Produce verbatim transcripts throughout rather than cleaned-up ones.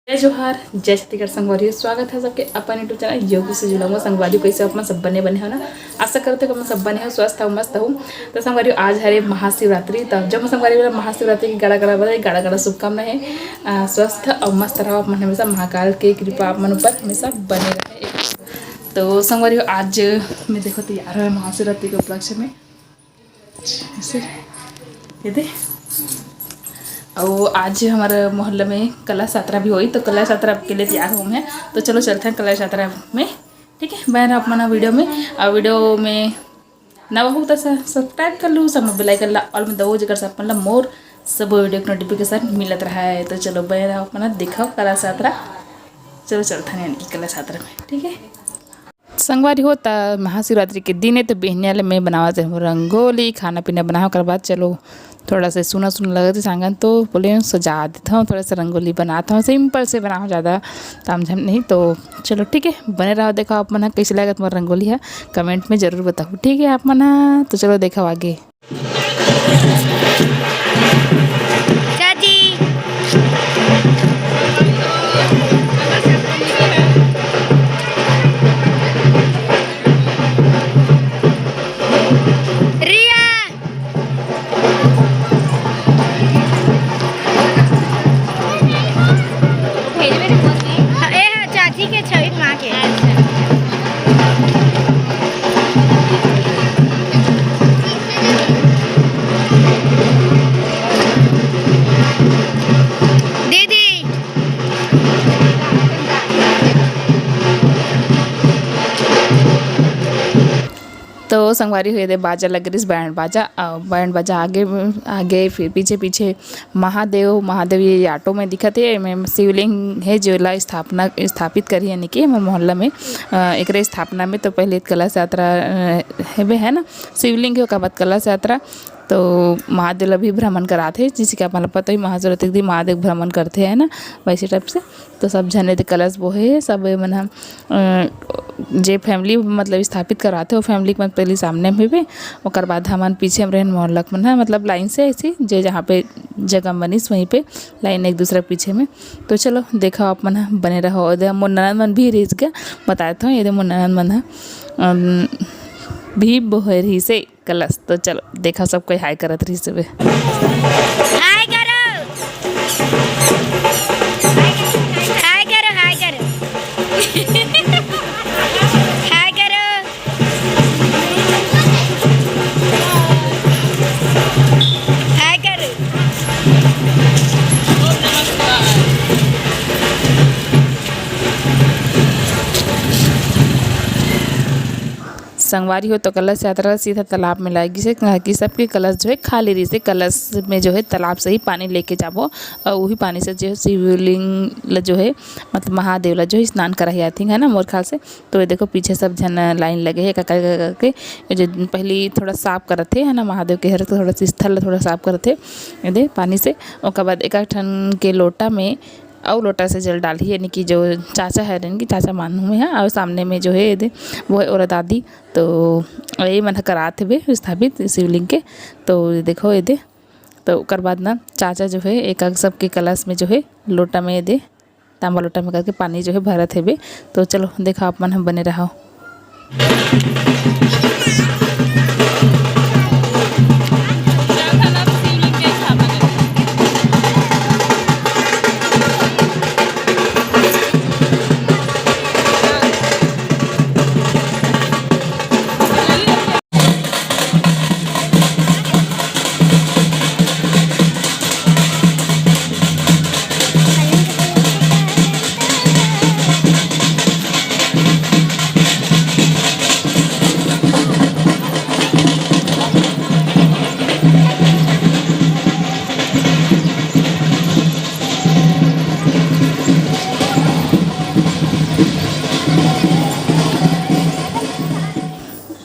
जय जोहार, जय छत्तीसगढ़ संगवारी हो। स्वागत है सबके अपन YouTube चैनल योग से जुड़ा हुआ। संगवारी हो, कैसे अपन सब बने बने हो ना? आशा करते हो कि अपन सब बने हो, स्वस्थ हो, मस्त हो। तो संगवारी हो, आज हरे महाशिवरात्रि। तो जब संगवारी हो, महाशिवरात्रि की गाड़ा गाड़ा बधाई, गाड़ा गाड़ा शुभकामना है। आ, स्वस्थ और मस्त रहो अपन हमेशा। महाकाल की कृपा अपन ऊपर हमेशा बने रहे। तो संगवारी हो, आज मैं देखो तैयार हुए महाशिवरात्रि के उपलक्ष्य में। ऐसे, ये दे। और आज हमारे मोहल्ला में कलश यात्रा भी हुई, तो कलश यात्रा के लिए तैयार हूँ मैं। तो चलो चलते हैं कलश यात्रा में, ठीक है? बने रहो अपना वीडियो में। और वीडियो में नवा हो तो सब्सक्राइब कर लो, सब बेल आइकन ला ऑल में दबाओ, जेकर से अपन ला मोर सब वीडियो के नोटिफिकेशन मिलत रहा है। तो चलो बने रहो अपना, देखो कलश यात्रा। चलो चलते हैं यानी कि कलश यात्रा में, ठीक है? संगवारी हो, त महाशिवरात्रि के दिन है, तो बिहनिया ले मैं बनावत हूँ रंगोली, खाना पीना बनाए, ओकर बाद चलो थोड़ा सा सुना सुना लगत है सांगन, तो बोले सजा देता हूँ, थोड़ा सा रंगोली बनाता हूँ, सिंपल से बनाऊँ, ज़्यादा तामझाम नहीं। तो चलो ठीक है, बने रहो, देखो आप मन ह कैसे लगत मोर रंगोली है, कमेंट में जरूर बताओ, ठीक है आप मन ह। तो चलो देखो आगे। चाची। रिया। ए हा चाची के छवि माँ के। दीदी। तो संगवारी हो, ये दे बाजा लग रहिस, बैंड बाजा, अउ बैंड बाजा आगे आगे, फिर पीछे पीछे महादेव। महादेव ये ऑटो में दिखत हे, एमे शिवलिंग हे, जेला स्थापना, स्थापित करी, यानी कि हमर मोहल्ला में, अ, एकरे स्थापना में तो पहले कलश यात्रा, अ, हेबे है ना, शिवलिंग हे, ओकर बाद कलश यात्रा। तो महादेव ला भी भ्रमण करात हे, जैसे कि आप मन ला पता ही, महाशिवरात्रि के दिन महादेव भ्रमण करते हैं ना, वैसे टाइप से। तो सब झने दे कलश बोहे हे, सब मन ह, अ, जे फैमिली मतलब स्थापित कराते हो, फैमिली के मन पहली सामने में भी, ओकर बाद हमन पीछे में रहन मोहल्ला के मन ह, मतलब लाइन से ऐसे जे जहाँ पे जगह बनिस वहीं पे लाइन एक दूसरे के पीछे में। तो चलो देखो आप मन ह बने रहो। एदे मोर ननद मन भी रहिस गा, बताए थो, एदे मोर ननद मन ह, अम, भी बोहे रहिस हे कलश। तो चलो देखा सब कोई हाय करत रहिस हवे। हाय करो, हाय करो, हाय करो, हाय करो, हाय करो। संगवारी हो, तो कलश यात्रा सीधा तालाब में लाए गिस हे, काहे कि सबके कलश जो है खाली रहिस हे। कलश में जो है तालाब से ही पानी लेके जाबो और वही पानी से जो है शिवलिंग ल जो है, मतलब महादेव ला जो है स्नान कराए जाथे, है ना, मोर ख्याल से। तो ये देखो पीछे सब झन लाइन लगे हे, काका काका के, ये जो पहली थोड़ा साफ करत हे, है ना, महादेव के हर थोड़ा सा स्थल ला थोड़ा साफ करत हे, ये दे पानी से। ओकर बाद एक ठन के लोटा में अउ लोटा से जल डालही, यानी कि जो चाचा है, यानी कि चाचा मानहूँ मैं ह, अउ सामने में जो है ये दे, वो है ओला दादी। तो ये मन ह करात हेबे स्थापित शिवलिंग के। तो ये देखो ये दे, तो ओकर बाद ना चाचा जो है एक आग सबके कलश में जो है लोटा में ये दे, तांबा लोटा में करके पानी जो है भरत हेबे। तो चलो देखा आप मन ह बने रहो।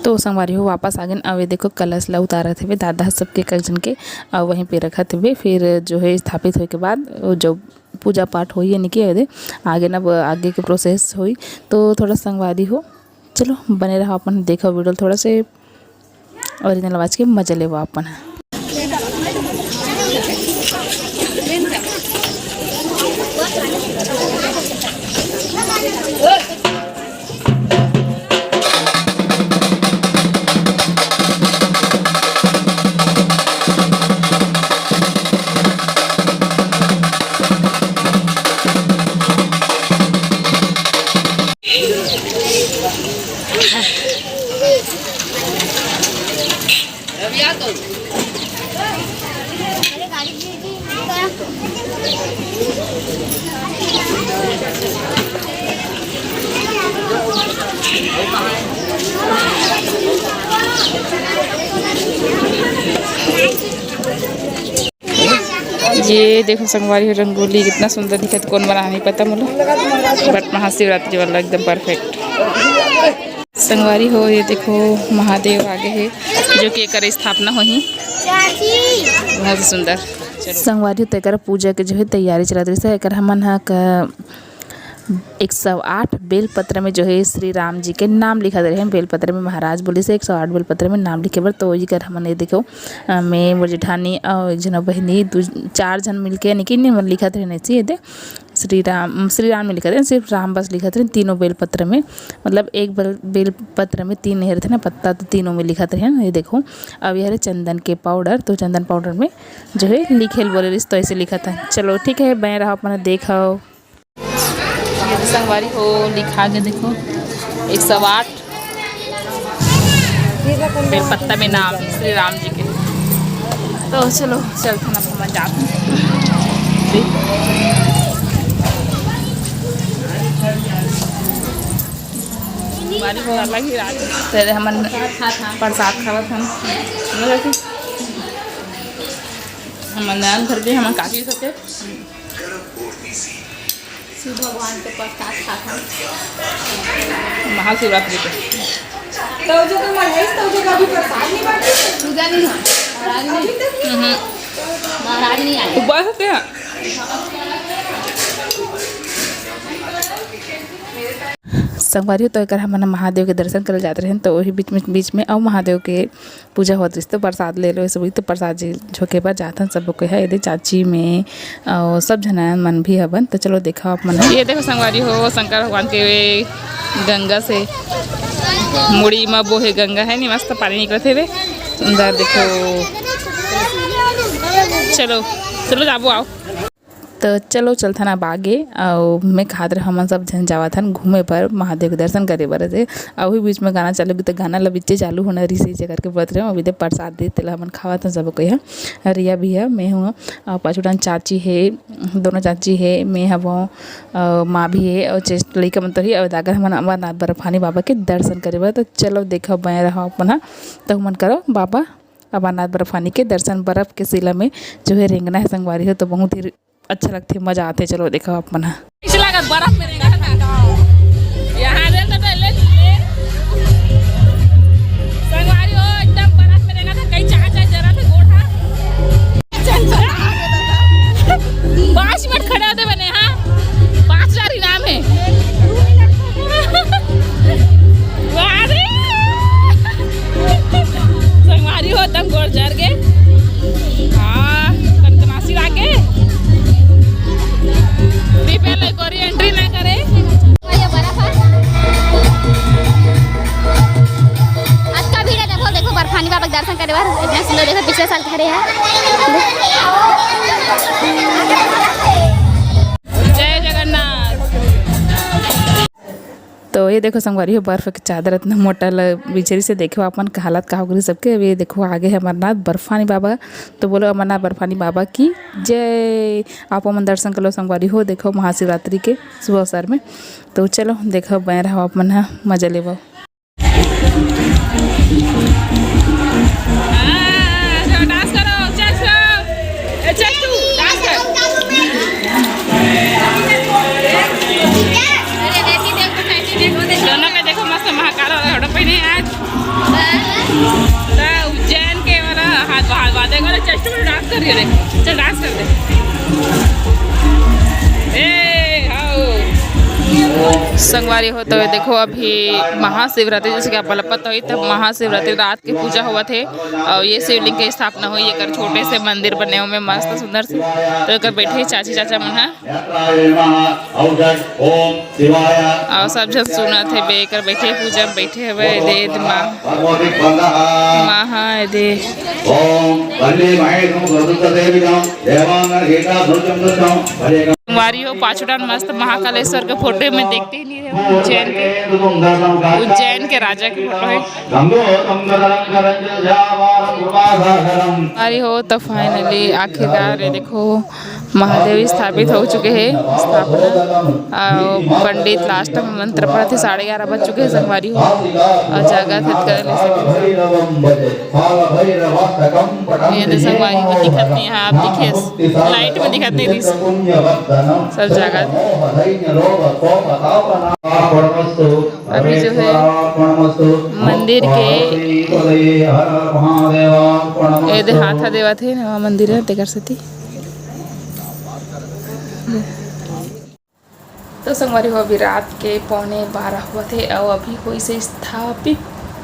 तो संगवारी हो, वापस आ गेन। अब ये देखो कलश ला उतारत हेबे दादा ह सबके एक एक झन के, अउ वहीं पे रखत हेबे। फिर जो है स्थापित होए के बाद वो जो पूजा पाठ होई, यानी कि ये दे आगे ना, आगे के प्रोसेस होई। तो थोड़ा संगवारी हो, चलो बने रहो अपन, देखो वीडियो थोड़ा से ओरिजिनल आवाज के मजा लेवो अपन ह। ये देखो संगवारी हो, रंगोली कितना सुंदर दिखत, कौन बनाने नहीं पता मोला, but महाशिवरात्रि वाला एकदम परफेक्ट। संगवारी हो, ये देखो महादेव आगे हे, जो कि एकर स्थापना होही। बहुत सुंदर। संगवारी हो, तो एकर पूजा के जो है तैयारी चलत रहिस हे। एकर हमन ह क-, एक सौ आठ बेलपत्र में जो है श्री राम जी के नाम लिखत रहे। बेलपत्र में महाराज बोलिस हे एक सौ आठ बेलपत्र में नाम लिखे बर। तो इकर हमन ये देखो, अ, मैं, मोर जेठानी अउ एक झन बहिनी, दू, चार झन मिलके, यानी कि निमन लिखत रहे, नहीं ये दे श्री राम, श्री राम में लिखत रहे, सिर्फ राम बस लिखत रहे तीनों बेलपत्र में। मतलब एक बेल, बेलपत्र में तीन नहीं रहते ना पत्ता, तो तीनों में लिखत रहे ना। ये देखो, अब ये हरे चंदन के पाउडर, तो चंदन पाउडर में जो है लिखे ल बोले रहिस, तो ऐसे लिखत हे। चलो ठीक है, बने रहो, अपना देखो। ये तो संगवारी हो, लिखा के देखो, एक सौ आठ बेलपत्ता में नाम श्री राम जी के। तो चलो, चलथन अब हमन जाथन। संगवारी हो, अलग ही राज। तेरे हमन प्रसाद खावत हन। हमन नारायण घर के, हमन काकी सके शिव भगवान के प्रसाद खाथन महाशिवरात्रि के। तो जो तुम मनाइस, तो जो कभी प्रसाद नहीं बांटी? पूजा नहीं हो, महाराज नहीं। हम्म। महाराज नहीं आए। उपवास होते हैं। संगवारी हो, तो एकर हमन महादेव के दर्शन करे जात रहेन, तो वही बीच में, बीच में अउ महादेव के पूजा होत रहिस, तो प्रसाद ले लो, ये सब तो प्रसाद जी झोंके बर जाथन सब कोई ह। एदे चाची में अउ सब झन मन भी हवन। तो चलो देखा आप मन ह। ये देखो संगवारी हो, शंकर भगवान के गंगा से मुड़ी म बोहे गंगा है नी, मस्त पानी निकलत हे वे। अंदर देखो, चलो, चलो जाबो, आओ। तो चलो चलथन अब आगे, अउ मैं खात रहे हमन सब झन जावत हन घूमे बर, महादेव के दर्शन करे बर। अउ वही बीच में गाना चालू, तो गाना ल बीचे चालू होना रिहिस, जेकर के बत रहे अभी दे प्रसाद दे, तेला हमन खावत हन सब कोई ह। रिया भी है, मैं हूँ, अउ पाछू डान चाची है, दोनों चाची है, मैं हवों, अउ माँ भी है, अउ चेस्ट लइका मन तो ही, अउ दागर हमन अमरनाथ बर्फानी बाबा के दर्शन करे बर। तो चलो देखो, बने रहो अपन ह, तो हमन करो बाबा अमरनाथ बर्फानी के दर्शन। बर्फ के शिला में जो है रेंगना है संगवारी हो, तो बहुत ही अच्छा लगथे, मजा आथे। चलो देखो आप मन ह। पीछे लगा बर्फ में रेंगा था। यहाँ रेल तो ले ले। संगवारी हो, एकदम बर्फ में रेंगा था, कहीं चाह चाह जरा थे गोड़ हा। पाँच मिनट खड़े होते बने, हाँ, पाँच हजार इनाम है। वाह रे। संगवारी हो, तब गोड़ जर गे। हाँ, कनकनासी लागे। दीपे ले गोरी एंट्री ना करे। अतका भीड़ है, देखो, देखो, बर्फानी बाबा के दर्शन करे बर। इतना सुंदर, देखो, पिछले साल के हरे है। जय जगन्नाथ। तो ये देखो संगवारी हो, बर्फ के चादर इतना मोटा ल बिछेरी से देखो अपन का हालत का हो गई सबके। अब ये देखो आगे है अमरनाथ बर्फानी बाबा। तो बोलो अमरनाथ बर्फानी बाबा की जय। आप मन दर्शन कर लो संगवारी हो, देखो महाशिवरात्रि के शुभ अवसर में। तो चलो देखो, बने रहो आप मन ह, मजा लेवो। हाँ, चलो डांस करो, चेस्ट करो। ए, चेस्ट तू, डांस कर। दोनों का देखो, मस्त महाकाल वाला कपड़ा पहने हैं आज। तो उज्जैन के वाला हाथ बाहर बात है, चेस्ट में डांस कर रही है, चल डांस कर दे। ए, हाओ। संगवारी हो, तो ये देखो, अभी महाशिवरात्रि, जैसे कि आप मन ल पता होही, तब महाशिवरात्रि रात के पूजा होवत हे अउ ये शिवलिंग के स्थापना होही। एकर छोटे से मंदिर बने हुए मस्त सुंदर से, तो एकर बैठे चाची चाचा मन ह। अउ सब झन सुनत हे बे, एकर बैठे पूजा में बैठे हवे, दे, दे माँ, माँ ह दे। ओम वल्ली महेशम सुरदुर्ग सेवितम देवांगन गीता सुरचम सुरचम भजे। संगवारी हो, पाछू डान मस्त महाकालेश्वर के फोटो में देखते ही नहीं रहे, उज्जैन के, उज्जैन के राजा के फोटो है। संगवारी हो, तो finally आखिरकार ये देखो, महादेव स्थापित हो चुके हे, स्थापना। अउ पंडित last में मंत्र पढ़त हे, साढ़े ग्यारह बज चुके हे संगवारी हो, अउ जागत हे, करे ले सकत हे। ये दे संगवारी हो, दिखत नहीं हे, आप दिखे, light में दिखत नहीं दिस, सब जागत। अभी जो है मंदिर के ये दे हाथा देवत हे नवा मंदिर हे, तेकर सेती। तो संगवारी हो, अभी रात के पौने बारह होवत हे अउ अभी होइस हे स्थापित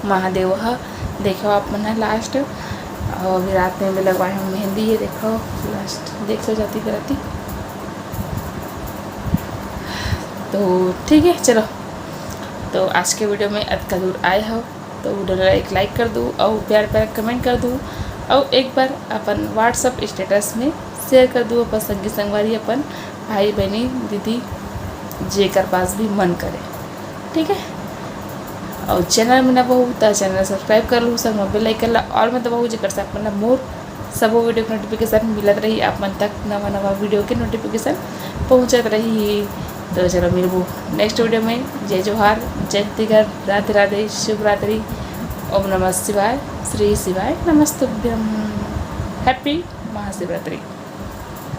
महादेव ह। देखो आप मन ह last, अउ अभी रात में भी लगवाए हूँ मेहंदी, ये देखो last देख सो जाती बराती। तो ठीक है, चलो, तो आज के video में अतका दूर आए हो तो video ला एक like कर दू अउ प्यार प्यार comment कर दू अउ एक बार अपन WhatsApp status में share कर दू अपन संगी संगवारी, अपन भाई बहनी, दीदी, जेकर पास भी मन करे, ठीक है। अउ channel में नवा हो त channel subscribe कर लू, संग में bell icon ला all में दबाऊ, जेकर से आप मन ला मोर सबो video के notification मिलत रही, आप मन तक नवा नवा video के notification पहुँचत रही। तो चलो मिलबो next video में। जय जोहार, जय छत्तीसगढ़, राधे राधे, शुभ रात्रि, ओम नमः शिवाय, श्री शिवाय नमस्तुभ्यम, happy महाशिवरात्रि।